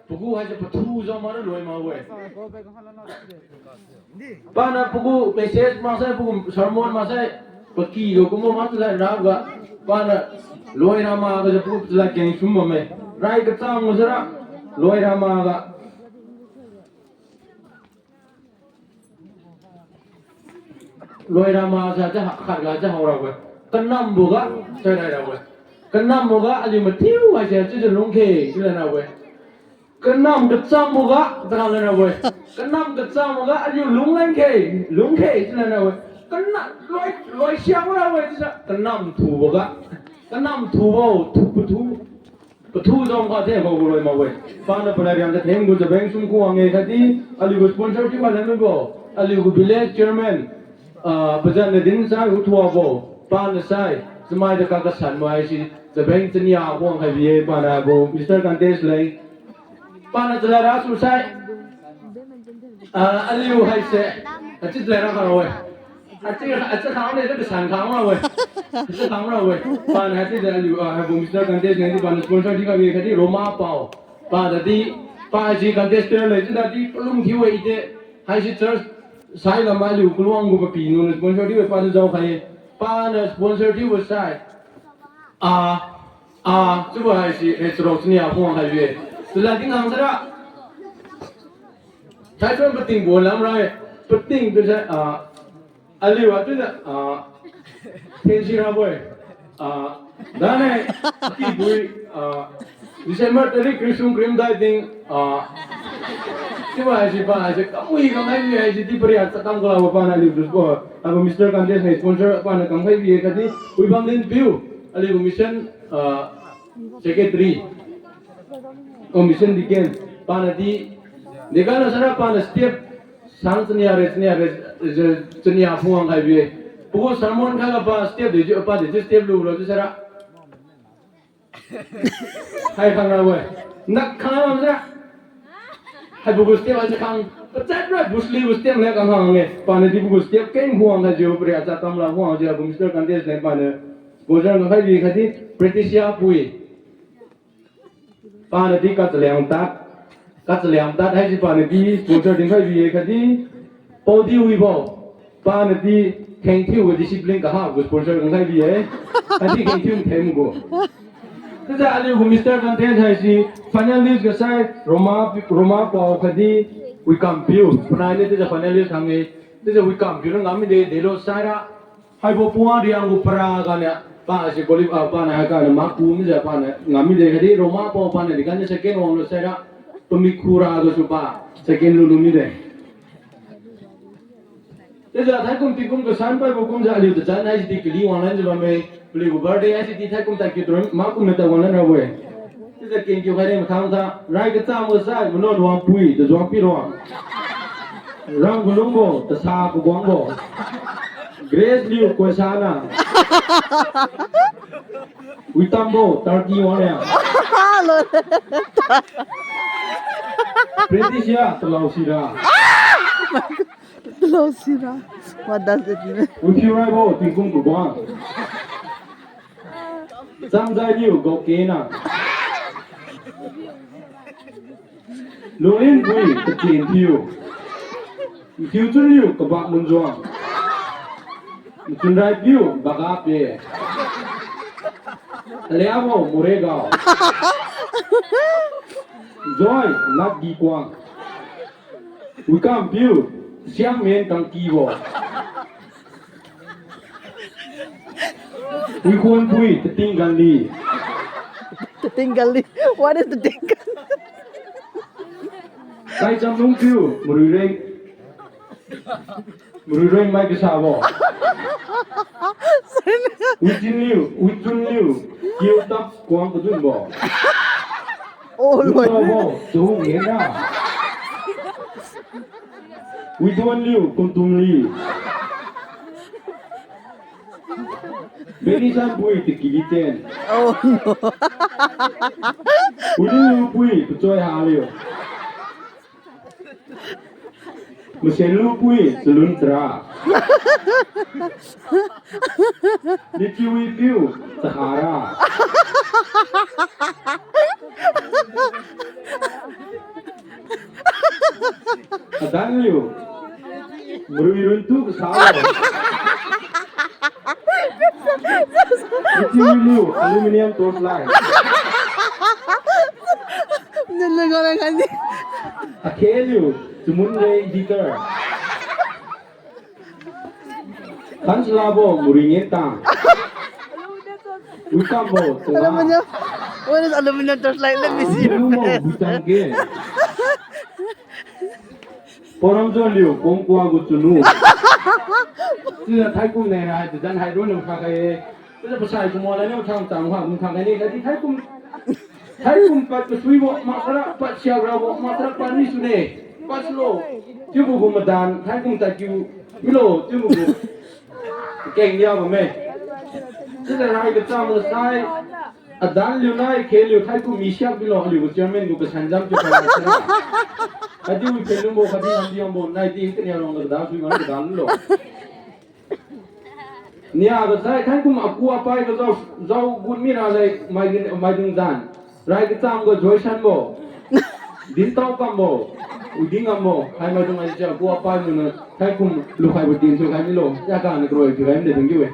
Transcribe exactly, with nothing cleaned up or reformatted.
Pagu haise pathu jao makra loi mak-e. Paniu pagu message maksai, pagu sermon maksai, paky gu kumbo mak chalad raga, paniu loi ra mak gasu pagu chalad keng sum bamme. Rai kachang gu sara, loi ra mak ga. Loi ra mak sa cha khat ga cha hao rabo-e. Kanambo ga, chai rai rabo-e. Kanambo ga aliu mathiu haise chiujiu lungkhe, chiu lan rabo-e. Kanam kachangbo ga, chiu lan rabo-e. Kanam kachangbo ga aliu lunglang khe, lungkhe, chiu lan rabo-e. Kana, loi, loi siang rabo-e, chiujiu kanam thubo ga. Kanam thubo, thu, pathu. Pathu jao ga de ga gu loi mak-e. Paniu panai riang kathen gu chabeng sum khuang-e khatdi, aliu gu sponsor thiu kha lan mibo, aliu gu village chairman, ah, pazan na din sai uthuabo, paniu sai, chamai da ka kasan mai si, chabeng chania khuang khai bi-e, paniu gu Mister Kantes leng. Paniu chalad ra su sai. Ah, aliu haise, achi chalad ra kha rabo-e. Achi, achi khang ne, achi san khang rabo-e. Achi khang rabo-e. Paniu haisi de aliu, ah, haibo Mister Kantes leng di paniu sponsor di kha bi-e khatdi Roma pao. Pa dadi, pa haisi contestant leng chiu dadi palung thiu-e de. Haisi church sai lam aliu kaluang gu papi nuniu sponsor thiu-e, paniu jao khai-e. Paniu sponsor thiubo sai. Ah, ah, chiubo haisi, eh, charuk chania khuang khai bi-e. Chalad di ngang sara. Thaichon pating bo lam ra-e, pating tu sai, ah, aliu atu na, ah, thensi rabo-e, ah, dane, akibui, ah, December tarik kri sum krim dai ting, ah, chiubo haisi pa haise kamui kamai mi haisi di pariak chakam kalabo paniu aliu dus bo, abo Mister Kantes ne sponsor paniu kamkhai bi-e khatdi, Wibam Dinpiu, aliu mission, ah, secretary. O, mission deacon, paniu di, deacon lo sara paniu step, sang chania re, chania re, je, chania phung wang khai bi-e. Pagu sermon kha ga pa step de, je, pa de, je step lu lo, je sara. Hai khang rabo-e. Nak khang rabo sara. Hai pagu step, hai khang. Pachat ra, Bruce Lee gu step ne khang khang-e. Paniu di pagu step keng phung wang khai jiu, pariak chakam la phung wang jiu, pagu Mister Kantes ne paniu. Sponsor nang khai bi khatdi, Patricia Pui. Paniu di kachaliang tad. Kachaliang tad haisi paniu di sponsor dinkhai bi-e khatdi. Paudi Wibo. Paniu di khengthiu ga discipline kaha gu sponsor dinkhai bi-e. Khatdi khengthiu them gu. Chiujiu aliu gu Mister Contest haisi finalist ga sai Roma, Roma pao khatdi Wikampiu. Panai niu chiujiu finalist khang-e. Chiujiu Wikampiu niu ngam mide delo saira. Haibo puang riang gu para ganiu, pa si quali-, ah, paniu haiganiu maku mijiu paniu ngam mide khatdi Roma pao paniu di ganiu second wanglo saira, pamik khura gasu pa second lulu mide. Chiujiu thaikum tingkum kasan paibo kumjiu aliu tachan haisi di kali wanglanjiu bamme, paliu gu birthday haisi di thaikum tadkiu turon makumniu tad wanglan rabo-e. Chiujiu kengkiu khaide mathang tha, rai kacham ga sai, Manot Wangpui, Tajuang Piron. Rang Galungbo, Tasa Paguangbo. Grace Liu, Koisana. Witambo, Turkey Wangriang. Patricia, Talao Sira. Talao Sira. What does it mean? Withiu Raibo, Tingkum Kaguang. Chamjai Liu, Gaokena. Lunglinpui, Kachin Thiu. Thiuchun Liu, Kabak Munjuang. Chunraipiu, Bagape. Aliabo, Moregao. Joy, Latgi Kuang. Wikampiu, Siangmen Kangkibo. Wikhonpui, Tating Ganli. Tating Ganli. What is Tating Ganli? Kaichamlungpiu, Maruireng. Maruireng mai kasabo. Wichinliu, Wichunliu, Kiutap Kuang Kajunbo. Oh, loi. Wibo, Chahung Hera. Widuanliu, Kuntumli. Benisanpui, Tikiliten. Oh, no. Wililupui, Pachoi Haliu. Masenlupui, Chalun Chara. Lichiwipiu, Chahara. Adan liu. Marui run tu kasa lo. Itiu liu, aluminium torch light. Nilun ngorang kani. Akhe liu, chumunre heater. Thansilabo, muringin tang. Wikam bo, tunga. Aluminium. What is aluminium torch light? Let me see your face. Aluminium, wikam ke. Param jo liu, kongkwa gu chunu. Sina thaikum ne hai, tudan hai ro ne kha khai. Sina pasai kumo la ne thang tang ha, kum kha khai ne, kadi thaikum. Thaikum pad kasuibo, makara pad siagrabo, makara pad ni sune. Pad sulo. Chiubo gu madan, thaikum tadkiu. Milo, chiubo gu. Keng dia bamme. Sina rai kacham sai. Adan liu nai, khe liu, thaikum mi siak bilo, aliu gu chairman gu kasan jam chiu pa sina. Kadi wi khe lungbo, kadi lamdi yangbo, nai di kania rong ga da sui ngan ga da lulo. Nia ga sai thaikum aku apai ga jao, jao gun mi ra lai mai, maidung zan. Rai kacham ga joisanbo. Dintao kambo. Uding kambo. Hai maidung ai jia aku apai muna thaikum lukhaibo din thiukhai milo. Yakani karoi thiukhai mide dungjiu-e.